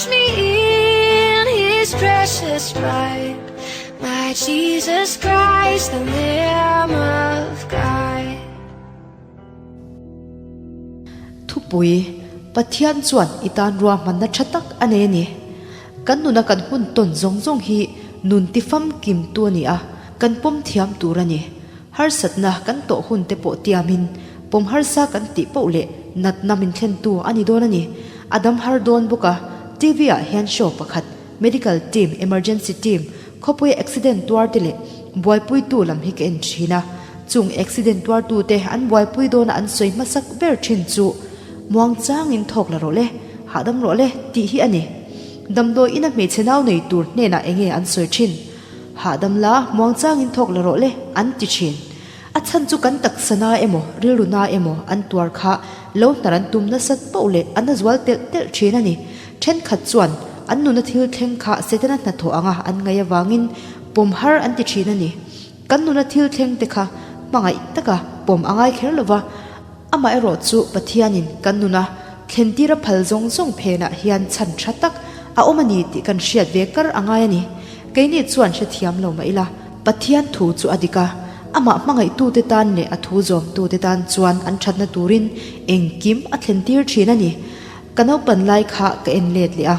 Wash me in his precious blood. My Jesus Christ, the Lamb of God. Thupui, Pathian chuan i tan ruahmanna tha tak a nei a ni. Kan nuna kan hun tawn zawng zawng hi nun tifamkim tu a ni a, kan pawm thiam tur a ni. Harsatna kan tawh hun te pawh tiamin pawm harsa kan tih poh leh natna min thlentu a ni dawn a ni. A dam har dawn bawk a, TV ah hian show pakhat, Medical team, Emergency team, khawpuia accident tuar te leh buaipuitu lam hi ka en thin a. Chung accident tuartu te an buaipui dawna an sawi hmasak ber thin chu muangchangin thawk la rawh le, hahdam rawh le tih hi a ni. Damdawi ina hmeichhe nau nei tur hnenah enge an sawi thin? Hahdam la, muangchangin thawk la rawh le, an ti thin. A chhan chu kan taksa na emaw, rilru na emaw an tuar kha lo hnar an tum nasat poh leh an a zual telh telh thin a ni. Thenkhat chuan an nuna thil thleng kha Setana hnathawh anga an ngaih avangin pawm har an ti thin a ni. Kan nuna thil thleng te kha hmangaih taka pawm a ngai kher lova, amaherawhchu Pathianin kan nuna thlentira phal zawng zawng phenah hian chhan tha tak a awm a ni tih kan hriat ve kar a ngai a ni. Keini chuan hrethiam lo mah ila, Pathian thu chu a dik a, amah hmangaihtute tan leh a thu zawmtute tan chuan an thatna turin engkim a thlentir thin a ni. Ka naupan lai kha ka en let leh a,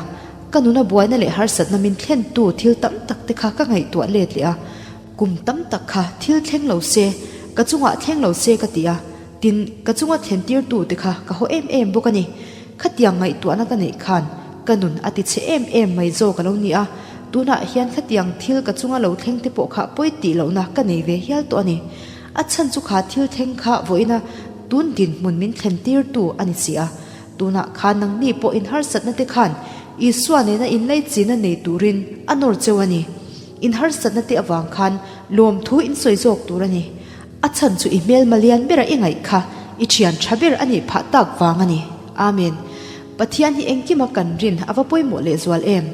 ka nuna buaina leh harsatna min thlentu thil tam tak te kha ka ngaihtuah let leh a, kum tam tak kha thil thleng lo se, ka chungah thleng lo se ka ti a, tin, ka chunga thlentirtu te kha ka haw em em bawk a ni. Khatiang ngaihtuahna ka neih khan ka nun a ti chhe em em mai zawk a lo ni a, tunah hian khatiang thil ka chunga lo thleng te pawh kha pawi tih lohna ka nei ve hial tawh a ni. A chhan chu kha thil thleng kha vawiina tun dinhmun min thlen tirtu a ni si a, tunah khan nangni pawh inharsatna te khan Isua nena inleichina nei turin a nawr cheu a ni. Inharsatna te avang khan lawmthu insawi zawk tur a ni. A chhan chu i hmelma lian bera i ngaih kha i thian tha ber a nih phah tak vang a ni. Amen. Pathian hi engkima kan rin a va pawimawh lehzual em?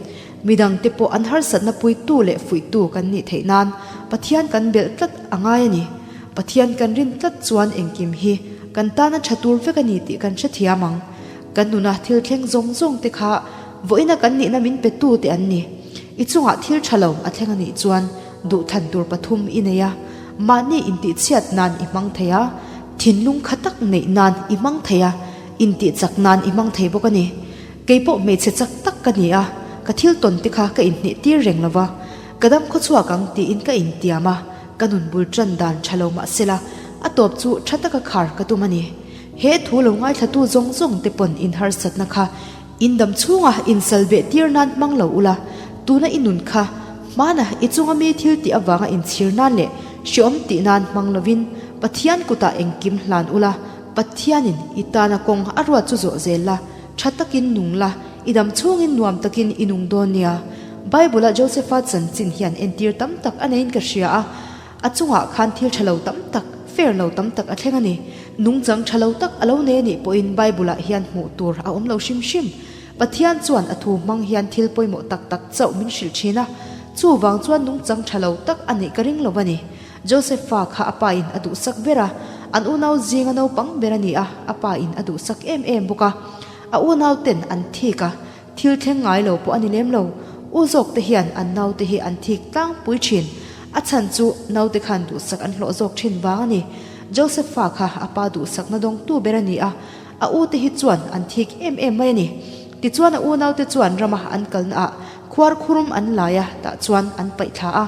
Midangte pawh an harsatna puitu leh fuihtu kan nih theih nan Pathian kan belh tlat a ngai a ni. Pathian kan rin tlat chuan engkim hi kan tana tha tur vek a ni tih kan hrethiam ang. Kan nuna thil thleng zawng zawng te kha vawiina kan nihna min petu te an ni. I chungah thil tha lo a thleng a nih chuan duhthlan tur pathum i nei a. Mahni intihchhiat nan i hmang thei a, thinlung kha tak neih nan i hmang thei a, intihchak nan i hmang thei bawk a ni. Kei pawh hmeichhe chak tak ka ni a, ka thil tawn te kha ka inhneh tir reng lo va, ka dam khaw chhuak ang tiin ka intiam a, ka nun bul tan dan tha lo mah sela, a tawp chu tha taka khar ka tum a ni. He thu lo ngaithlatu zawng zawng te pawn inharsatna kha In dam chhunga insal beh tir nan hmang lo ula, tuna i nun kha hmana i chunga mi thil tih avanga inchhir nan leh hreawm tih nan hmang lovin Pathian kutah engkim hlan ula, Pathianin i tana kawng a ruat chu zawh zel la, tha takin nung la, i dam chhungin nuam takin i nung dawn nia. Bible-a Josepha chanchin hian entir tam tak a neiin ka hria a. A chungah khan thil tha lo tam tak, fair lo tam tak a thleng a ni. Nungchang tha lo tak a lo nei a nih pawhin Bible-ah hian hmuh tur a awm lo hrim hrim. Pathian chuan a thu hmang hian thil pawimawh tak tak chauh min hrilh thin a, chuvang chuan nungchang tha lo tak a nih ka ring lo a ni. Joseph-a kha a pa in a duhsak ber a, an unau zinga naupang ber a ni a, a pa in a duhsak em em bawk a. A unau ten an thik a, Thil thleng ngai lo pawh a ni lem lo. U zawk te hian an naute hi an thik tlangpui thin. A chhan chu naute khan duhsak an hlawh zawk thin vang a ni. Josepha kha a pa duhsakna dawngtu ber a ni a, a u te hi chuan an thik em em mai a ni. Tichuan a unaute chuan rama an kalna ah khuar khurum an lai a, tah chuan an paih thla a.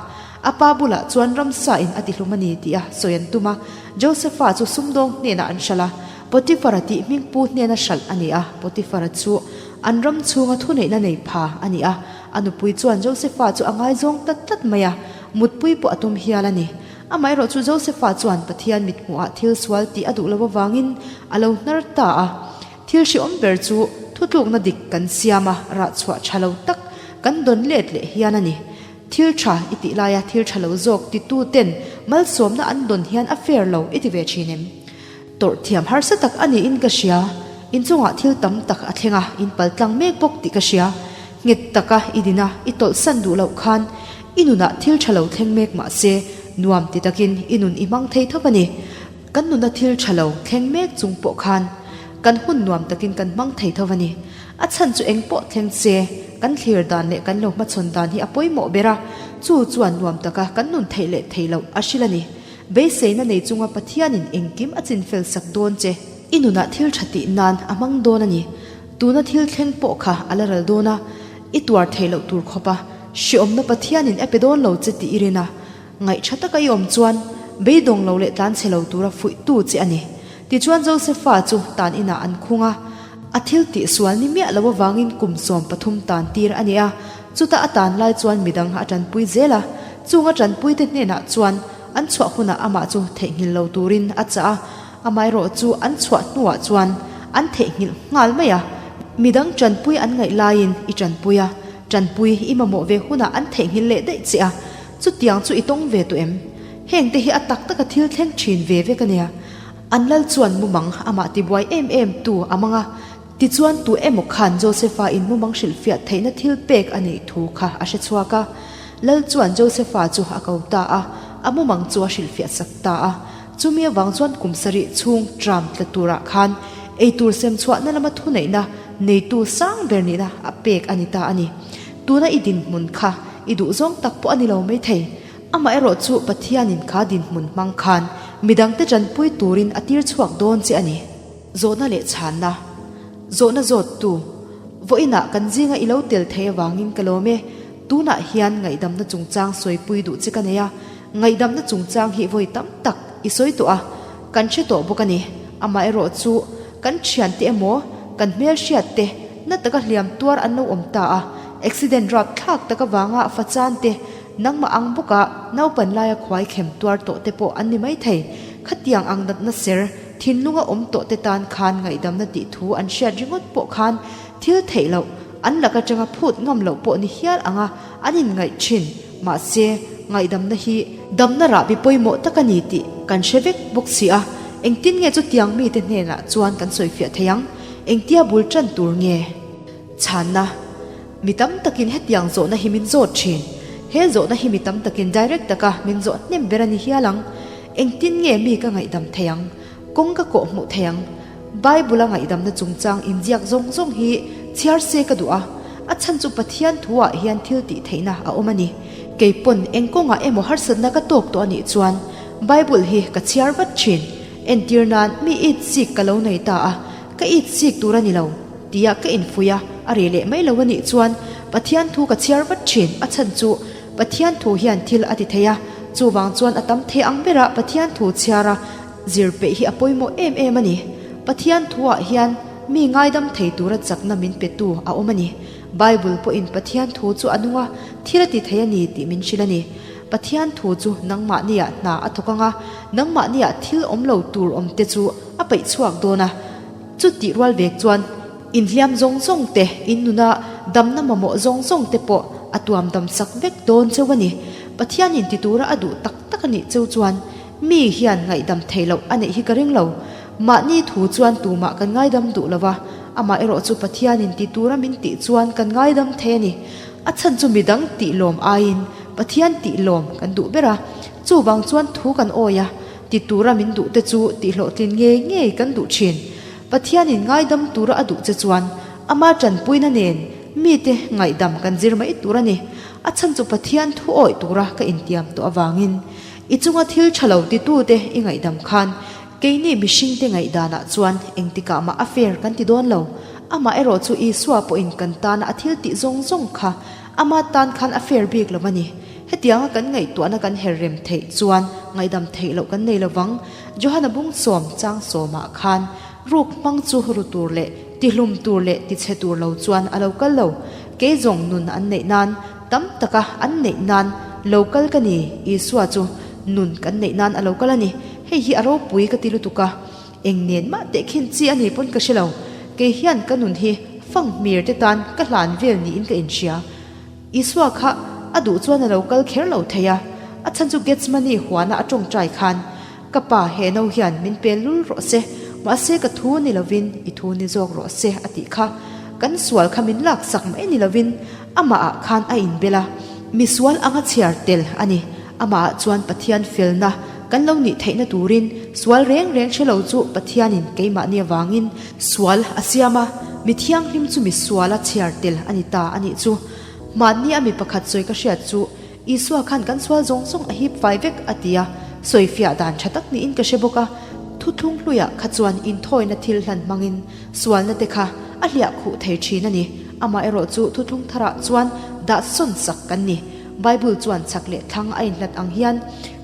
A pa bulah chuan ramsa in a tihlum a ni tih a sawi an tum a. Josepha chu sumdawng hnenah an hralh a, Potiphar-a tih hmingpu hnena hralh a ni a. Potiphar-a chu An ram chhunga thuneihna nei pha a ni a, a nupui chuan Josepha chu a ngaizawng tlat tlat mai a, mutpui pawh a tum hial a ni. Amaherawh chu Josepha chuan Pathian mithmuhah thil sual tih a duh lo avangin a lo hnar ta a. Thil hrehawm ber chu thutlukna dik kan siam a, rah chhuah tha lo tak kan dawn let leh hian a ni. Thil tha i tih laia thil tha lo zawk titu ten malsawmna an dawn hian a fair lo i ti ve thin em? Tawrh thiam harsa tak a niin ka hria. Inchungah thil tam tak a thleng a, in pal tlang mek bawk tih ka hria. Nghet taka i din a, i tawlhsan duh loh khan i nunah thil tha lo thleng mek mah se, nuam ti takin i nun i hmang thei thawp a ni. Kan nuna thil tha lo thleng mek chung pawh khan kan hun nuam takin kan hmang thei tho a ni. A chhan chu eng pawh thleng se, kan thlir dan leh kan lo hmachhawn dan hi a pawimawh ber a, chu chuan nuam taka kan nun theih leh theih loh a hrilh a ni. Beiseina nei chunga Pathianin engkim a chinfel sak dawn che. I nunah thil tha tih nan a hmang dawn a ni. Tuna thil thleng pawh kha a la ral dawn a, i tuar theih loh tur khawpa hreawmna Pathianin a pe dawn lo che tih i rin a, Ngaih tha taka i awm chuan beidawng lo leh tlan chhe lo tura fuihtu che a ni. Tichuan Josefa chu tan inah an khung a, a thil tih sual ni miah lo avangin kum 13 tan tir a ni a, chuta a tan lai chuan midang a tanpui zel a, chung a tanpuite hnenah chuan an chhuah hunah amah chu theihnghilh lo turin a chah a, amaherawh chu an chhuah hnuah chuan an theihnghilh nghal mai a, midang tanpui an ngaih laiin i tanpui a, tanpui i mamawh ve hunah an theihnghilh leh daih che a. Chutiang chu i tawng ve tawh em? Heng te hi a tak taka thil thleng thin ve vek a nia. An lal chuan mumang amah tibuai em em tu a mang a, tichuan tu emaw khan Josepha in mumang hrilhfiah theihna thil pek a neih thu kha a hre chhuak a. Lal chuan Josepha chu a ko ta a, a mumang chu a hrilhfiah sak ta a. Chumi avang chuan kum sarih chhung tram tla turah khan eitur sem chhuahna lama thuneihna neitu sang ber nihna a pek a ni ta a ni. Tuna i dinhmun kha i duh zawng tak pawh a ni lo maithei. Amaherawh chu Pathianin kha dinhmun hmang khan midangte tanpui turin a tir chhuak dawn che a ni. Zawhna leh chhanna. Zawhna zawttu. Vawiinah kan zinga i lo tel thei avangin ka lawm e. Tunah hian ngaihdamna chungchang sawipui duh che ka nei a. Ngaihdamna chungchang hi vawi tam tak i sawi tawh a, kan hre tawh bawk a ni. Amaherawh chu kan thiante emaw, kan hmelhriat te na taka hliam tuar an lo awm ta a, accident rap thlak tak avanga fa chan te, nangmah ang bawka naupan laia khuai khem tuar tawh te pawh an ni maithei. Khatiang ang natna ser thinlunga awm tawh te tan khan ngaihdamna tih thu an hriat ringawt pawh khan thil theih loh, an lak atanga phut ngam loh pawh ni hial anga an inngaih thin. Mahse, ngaihdamna hi damna rahbi pawimawh tak a ni tih kan hre vek bawk si a, engtin nge chutiang mite hnenah chuan kan sawifiah thei ang? Engtia bul tan tur nge? Chhanna, Mi tam takin hetiang zawhna hi min zawt thin. He zawhna hi mi tam takin direct taka min zawh hnem ber a ni hial ang. Engtin nge mi ka ngaihdam thei ang? Kawng ka kawh hmuh thei ang? Bible-a ngaihdamna chungchang inziak zawng zawng hi chhiar se ka duh a, a chhan chu Pathian thuah hian thil tih theihna a awm a ni. Kei pawn eng kawngah emaw harsatna ka tawk tawh a nih chuan Bible hi ka chhiar vat thin. Entir nan mi it sik ka lo nei ta a, ka it sik tur a ni lo tia ka infuih a, a reh leh mai lo a nih chuan Pathian thu ka chhiar vat thin, a chhan chu Pathian thu hian thil a ti thei a, chuvang chuan a tam thei ang berah Pathian thu chhiar a, Zir peih hi a pawimawh em em a ni. Pathian thuah hian mi ngaidam thei tura chakna min petu a awm a ni. Bible pawhin Pathian thu chu a nung a, thil a ti thei a ni tih min hrilh a ni. Pathian thu chu nangmahniah hna a thawk ang a, nangmahniah thil awm lo tur awmte chu a peih chhuak dawn a. Chutih rual vek chuan inhliam zawng zawng te, in nuna damna mamawh zawng zawng te pawh a tuam dam sak vek dawn cheu a ni. Pathianin ti tura a duh tak tak a nih cheu chuan Mi hian ngaihdam theih loh a neih hi ka ring lo. Mahni thu chuan tumah kan ngaidam duh lo va, amah erawh chu Pathianin ti tura min tih chuan kan ngaidam thei a ni. A chhan chu midang tih lawm aiin Pathian tih lawm kan duh ber a, chuvang chuan thu kan awi a, ti tura min duh te chu tihhlawhtlin ngei ngei kan duh thin. Pathianin ngaidam tura a duh che chuan ama tanpuina nen mite ngaihdam kan zir mai tur a ni. A chhan chu Pathian thu awih tura ka intiam tawh avangin. I chunga thil tha lo titute i ngaihdam khan keini mihringte ngaihdanah chuan engtikah mah a fair kan ti dawn lo. Amah erawh chu Isua pawhin kan tana a thil tih zawng zawng kha ama tan khan a fair bik lo a ni. Hetianga kan ngaihtuahna kan her rem theih chuan ngaihdam theih loh kan nei lo vang. Johana bung sawm chang sawmah khan ruk hmang chu ru tur leh tihlum tur leh tichhe tur lo chuan a lo kal lo. Kei zawng nun an neih nan Tam taka an neih nan lo kal ka ni, Isua chu nun kan neih nan a lo kal a ni. Hei hi a ropui ka ti lutuk a, eng nen mah tehkhin chi a ni pawn ka hre lo. Kei hian ka nun hi fang hmir te tan ka hlan vel niin ka inhria. Isua kha a duh chuan a lo kal kher lo thei a, a chhan chu Gethsemane huana a tawngtai khan, Ka pa he no hian min pel lul rawh se, mahse ka thu ni lovin i thu ni zawk rawh se a tih kha. Kan sual kha min laksak mai ni lovin amahah khan a inbel a, misual anga chhiar tel a ni. Amahah chuan Pathian felna kan lo nih theihna turin sual reng reng hre lo chu Pathianin keimahni avangin sual a siam a. Mi thianghlim chu mi suala chhiar tel a ni ta a nih chu. Mahni a mi pakhat sawi ka hriat chu Isua khan kan sual zawng zawng a hip fai vek a ti a, sawifiah dan tha tak niin ka hre bawk a. Thuthlung hluiah kha chuan inthawina thil hlan hmangin sualna te kha a hliah khuh thei thin a ni. Amaherawh chu thuthlung tharah chuan dah sawn sak kan ni. Bible chuan chak leh thlang a inhlat ang hian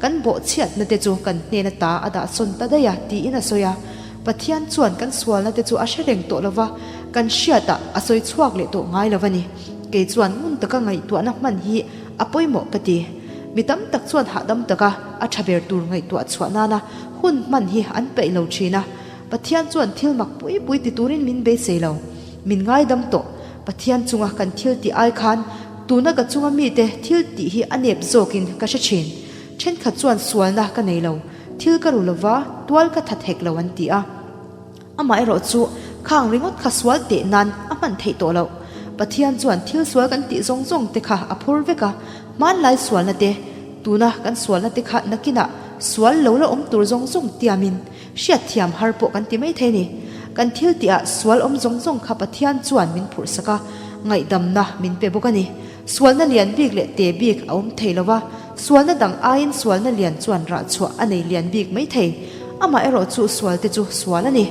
kan bawhchhiatna te chu kan hnena ta a dah sawn ta daih a tiin a sawi a. Pathian chuan kan sualna te chu a hre reng tawh lova, kan hriatah a sawi chhuak leh tawh ngai lo a ni. Kei chuan ngun taka ngaihtuahna hman hi a pawimawh ka ti. Mi tam tak chuan hahdam taka a tha ber tur ngaihtuah chhuah nana hun hman hi an peih lo thin a. Pathian chuan thil mak pui pui ti turin min beisei lo. Min ngaidam tawh. Pathian chunga kan thil tih ai khan tuna ka chunga mite thil tih hi a nep zawkin ka hre thin. Thenkhat chuan sualna ka nei lo, thil ka ru lova, tual ka that hek lo an ti a. Amaherawh chu khang ringawt kha sual teh nan a hman theih tawh loh. Pathian chuan thil sual kan tih zawng zawng te kha a phur vek a, hmanlai sualna te, tuna kan sualna te kha nakinah sual lo la awm tur zawng zawng tiamin hriatthiam har pawh kan ti mai thei a ni. Kan thil tihah sual awm zawng zawng kha Pathian chuan min phurhsak a, ngaihdamna min pe bawk a ni. Sualna lian bik leh te bik a awm thei lo va, sualna dang aiin sualna lian chuan rah chhuah a nei lian bik mai thei. Amah erawh chu sualte chu sual a ni.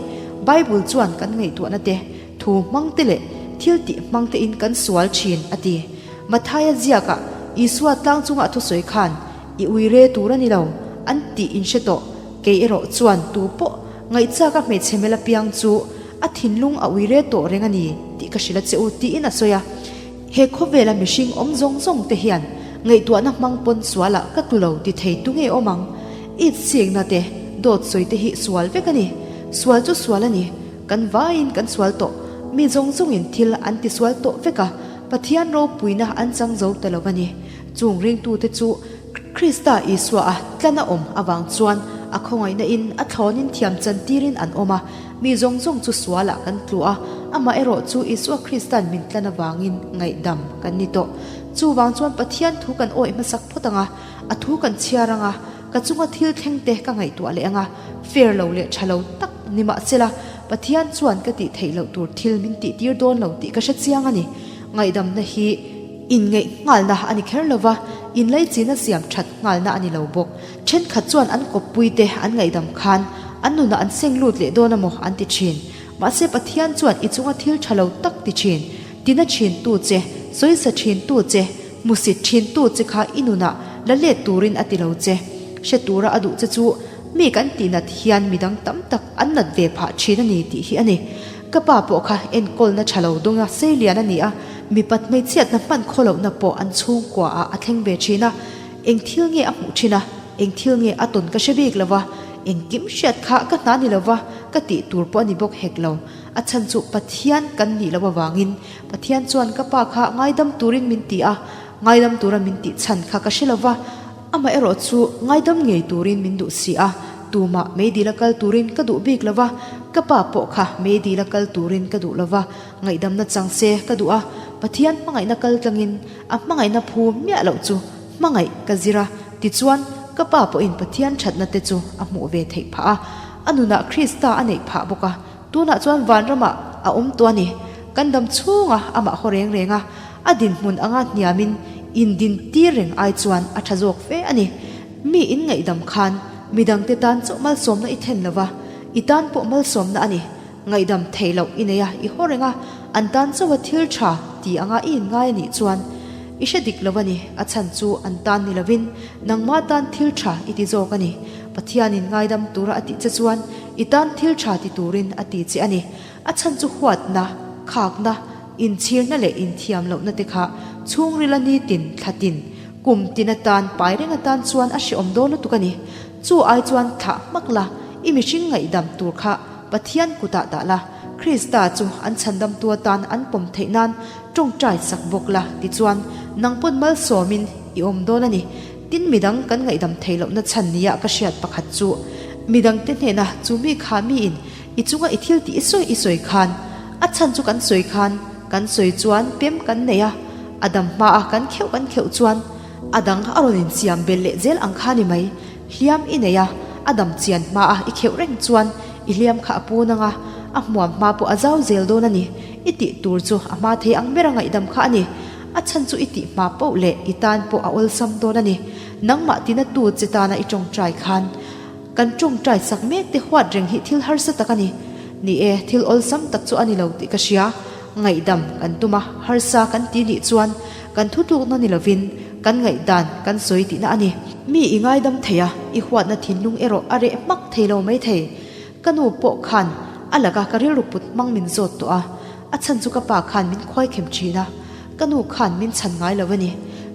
Bible chuan kan ngaihtuahna te, thu hmang te leh thil tih hmang tein kan sual thin a ti. Mathaia ziakah Isua tlang chunga a thusawi khan, I ui re tur a ni lo, an tih in hre tawh. Kei erawh chuan tu pawh ngaihchak a hmeichhe mel apiang chu a thinlung a ui re tawh reng a ni tih ka hrilh a che u, tiin a sawi a. He khawvela mihring awm zawng zawng te hian ngaihtuahna hmang pawn sualah ka tlu lo ti thei tu nge awm ang? It sikna te, dawt sawi te hi sual vek a ni. Sual chu sual a ni. Kan vaiin kan sual tawh. Mi zawng zawngin thil an ti sual tawh vek a, Pathian ropuina an chang zo ta lo a ni. Chung ringtute chu Krista Isua a tlan a awm avang chuan a khawngaihna in a thlawnin thiam chan tirin an awm a, mi zawng zawng chu sualah kan tlu a, amah erawh chu Isua Krista'n min tlan avangin ngaihdam kan ni tawh. Chuvang chuan Pathian thu kan awih hmasak phawt ang a, a thu kan chhiar ang a, ka chunga thil thleng te ka ngaihtuah leh ang a, fair lo leh tha lo tak ni mahsela Pathian chuan ka tih theih loh tur thil min tih tir dawn lo tih ka hre chiang a ni. Ngaihdamna hi. Inngeih nghalna a ni kher lo va, inlaichin a siam that nghalna a ni lo bawk. Thenkhat chuan an kawppuite an ngaihdam khan an nunah an seng lut leh dawn amaw an ti thin. Mahse Pathian chuan i chunga thil tha lo tak ti thin, tina thin tu che, sawisa thin tu che, hmusit thin tu che kha i nunah la let turin a ti lo che. Hre tura a duh che chu mi kan tihnat hian midang tam tak an nat ve phah thin a ni tih hi a ni. Ka pa pawh kha enkawlna tha lo dawnga seilian a ni a, mipat hmeichhiatna hman khaw lohna pawh an chhungkua ah a thleng ve thin a. Eng thil nge a hmuh thin a, eng thil nge a tawn ka hre bik lo va, engkim hriat kha ka hna ni lo va, ka tih tur pawh a ni bawk hek lo. A chhan chu Pathian kan nih loh avangin Pathian chuan ka pa kha ngaidam turin min ti a, ngaidam tura min tih chhan kha ka hre lo va, Amaherawh chu ngaidam ngei turin min duh si a, tumah meidil a kal turin ka duh bik lo va, ka pa pawh kha meidil a kal turin ka duh lo va, ngaihdamna chang se ka duh a, Pathian hmangaihna kal tlangin a hmangaihna phu miah loh chu hmangaih ka zir a, tichuan ka pa pawhin Pathian thatna te chu a hmuh ve theih phah a, a nunah Krista a neih phah bawk a, tunah chuan vanramah a awm tawh a ni, kan dam chhunga amah haw reng reng a. A dinhmun anga hniamin indin tir reng ai chuan a tha zawk fe a ni. Mi in ngaihdam khan midangte tan chauh malsawmna i thlen lova, i tan pawh malsawmna a ni. Ngaihdam theih loh i nei a, i haw reng a, an tan chauha thil tha ti anga i inngai a nih chuan i hre dik lo a ni. A chhan chu an tan ni lovin nangma tan thil tha i ti zawk a ni. Pathianin ngaidam tura a tih che chuan i tan thil tha ti turin a ti che a ni. A chhan chu huatna, khakna, Inchhirna leh inthiam lohna te kha chhungrila nitin, thlatin, kum tin atan, pai reng atan chuan a hreawm dawn lutuk a ni. Chu ai chuan thlah hmak la, i mihring ngaihdam tur kha Pathian kutah dah la, Krista chu an chhandamtu atan an pawm theih nan tawngtai sak bawk la, tichuan nang pawn malsawmin i awm dawn a ni. Tin midang kan ngaihdam theih lohna chhan nia ka hriat pakhat chu midangte hnena chu mi kha miin I chunga i thil tih i sawi i sawi khan, a chhan chu kan sawi khan, kan sawi chuan pem kan nei a, a dam hma a kan kheuh kan kheuh chuan a dang a rawn insiam bel leh zel ang kha ni mai. Hliam i nei a, a dam chian hma a i kheuh reng chuan i hliam kha a pun ang a, a hmuam hma pawh a zau zel dawn a ni. I tih tur chu a hma thei ang bera ngaihdam kha a ni. A chhan chu i tih hma poh leh i tan pawh a awlsam dawn a ni. Nangmah tina tu che tana i tawngtai khan kan tawngtai sak mek te huat reng hi thil harsa tak a ni. Ni e, thil awlsam tak chu a ni lo tih ka hria. Ngaihdam kan tum a, harsa kan ti nih chuan kan thutlukna ni lovin kan ngaihdan kan sawi tihna a ni. Mi i ngaidam thei a, i huatna thinlung erawh a reh hmak thei lo mai thei. Ka nu pawh khan a laka ka rilru put hmang min zawt tawh a, a chhan chu ka pa khan min khuai khem thin a, ka nu khan min chhan ngai lo a ni.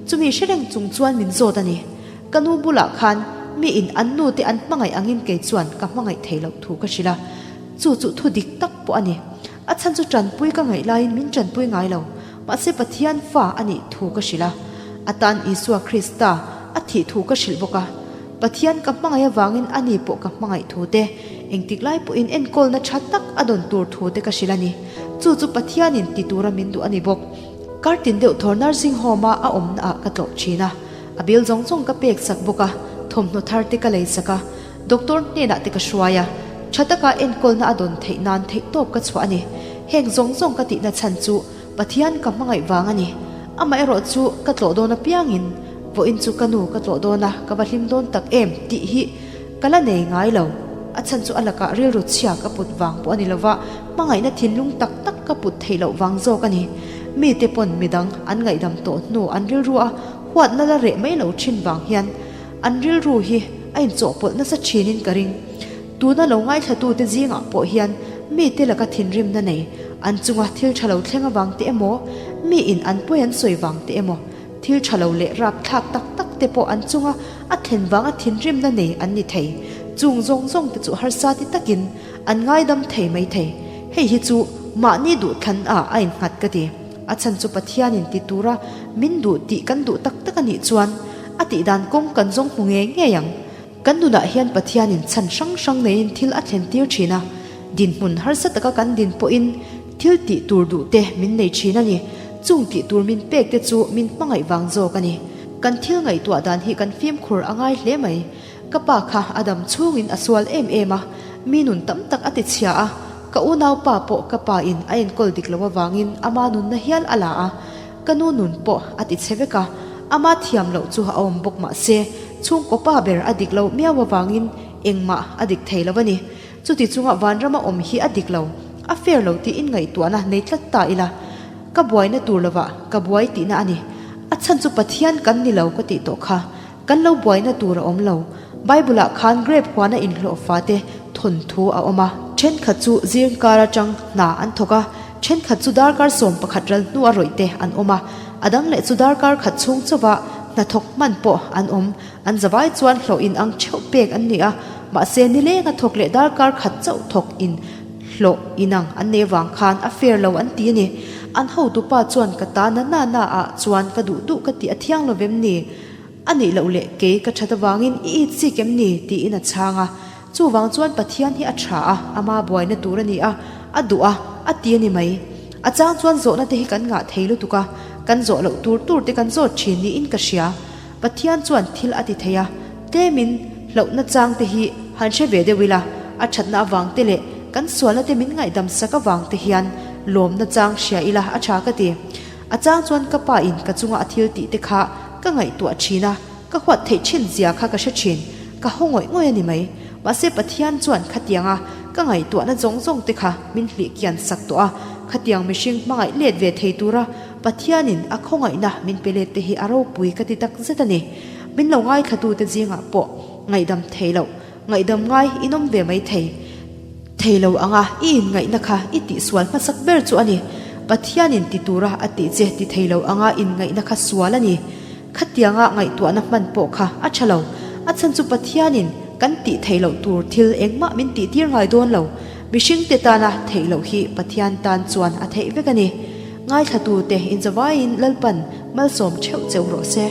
Chumi hre reng chung chuan min zawt a ni. Ka nu bulah khan mi in an nu te an hmangaih angin kei chuan ka hmangaih thei loh thu ka hrilh a, chu chu thu dik tak pawh a ni. A chhan chu tanpui ka ngaih laiin min tanpui ngai lo, mahse Pathian fa a nih thu ka hrilh a, a tan Isua Krista a thih thu ka hrilh bawk a. Pathian ka hmangaih avangin a ni pawh ka hmangaih thu te, engtik lai pawhin enkawlna tha tak a dawn tur thu te ka hrilh a ni. Chu chu Pathianin ti tura min duh a ni bawk. Kartin deuh thawr nursing home a a awmna ah ka tlawh thin a, a bill zawng zawng ka pek sak bawk a, thawmhnaw thar te ka lei sak a, doctor hnenah te ka hruai a, tha taka enkawlna a dawn theih nan theihtawp ka chhuah a ni. Heng zawng zawng ka tihna chhan chu Pathian ka hmangaih vang a ni. Amaherawh chu ka tlawh dawn apiangin vawiin chu ka nu ka tlawh dawn a, ka va hlim dawn tak em tih hi ka la nei ngai lo. A chhan chu a lakah rilru chhia ka put vang pawh a ni lova, hmangaihna thinlung tak tak ka put theih loh vang zawk a ni. Mite pawn midang an ngaihdam tawh hnu an rilru a huatna la reh mai lo thin vang hian an rilru hi a inchawhpawlh nasa thinin ka ring. Tuna lo ngaithlatute zingah pawh hian mite laka thinrimna nei, an chunga thil tha lo thleng avang te emaw, miin an pawi an sawi vang te emaw, thil tha lo leh rapthlak tak tak te pawh an chunga a thlen vanga thinrimna nei an ni thei. Chung zawng zawng te chu harsa ti takin an ngaidam thei mai thei. Hei hi chu mahni duhthlan ah a innghat ka ti. A chhan chu Pathianin ti tura min duh tih kan duh tak tak a nih chuan a tihdan kawng kan zawng hmu ngei ngei ang. Kan nunah hian Pathianin chhan hrang hrang neiin thil a thlen tir thin a, dinhmun harsa taka kan din pawhin thil tih tur duh te min nei thin a ni. Chung tih tur min pek te chu min hmangaih vang zawk a ni. Kan thil ngaihtuah dan hi kan fimkhur a ngai hle mai. Ka pa kha a dam chhungin a sual em em a, mi nun tam tak a ti chhia a, ka unaupa pawh ka pa in a enkawl dik lo avangin ama nunna hial a la a, Ka nu nun pawh a ti chhe vek a, ama thiam loh chu a awm bawk mah se, chhungkaw pa ber a dik lo miau avangin engmah a dik thei lo a ni. Chuti chunga vanrama awm hi a dik lo, a fair lo tiin ngaihtuahna nei tlat ta ila, ka buaina tur lovah ka buai tihna a ni. A chhan chu Pathian kan ni lo ka tih tawh kha. Kan lo buaina tur a awm lo. Bible-ah khan grape huana inhlawh fate thawnthu a awm a. Thenkhat chu zirngkar atang hna an thawk a, thenkhat chu darkar 11 ral hnua rawih te an awm a, a dang leh chu darkar khat chhung chauva hnathawk hman pawh an awm. An zavai chuan hlawh in ang theuh pek an ni a, mahse nilenga thawk leh darkar khat chauh thawk in hlawh inang an nei avang khan a fair lo an ti a ni. An hotupa chuan ka ta na na na ah chuan ka duh duh ka tih a thiang lovem ni? A nih loh leh kei ka that avangin i it chik em ni? tiin a chhang a. Chuvang chuan Pathian hi a tha a, ama buaina tur a ni a, a duh a, a ti a ni mai. A chang chuan zawhna te hi kan ngah thei lutuk a, kan zawh loh tur tur te kan zawt thin niin ka hria. Pathian chuan thil a ti thei a, tlemin hlauhna chang te hi han hre ve deuh ila, a thatna avang te leh kan sualna te min ngaihdam sak avang te hian lawmna chang hria ila a tha ka ti. A chang chuan ka pa in ka chunga a thil tih te kha ka ngaihtuah thin a, ka huat theih thin zia kha ka hre thin, ka haw ngawih ngawih a ni mai. Mahse Pathian chuan khatianga ka ngaihtuahna zawng zawng te kha min hlih kian sak tawh a, khatiang mihring hmangaih let ve thei tura Pathianin a khawngaihna min pe let te hi a ropui ka ti tak zet a ni. Min lo ngaithlatute zingah pawh ngaihdam thei loh, ngaihdam ngai in awm ve mai thei. Thei lo anga i inngaihna kha i tihsual hmasak ber chu a ni. Pathianin ti tura a tih che ti thei lo anga inngaihna kha sual a ni. Khatianga ngaihtuahna hman pawh kha a tha lo. A chhan chu Pathianin kan tih theih loh tur thil engmah min tihtir ngai dawn lo. Mihringte tana theih loh hi Pathian tan chuan a theih vek a ni. Ngaithlatute inzavaiin Lalpan malsawm theuh cheu rawh se.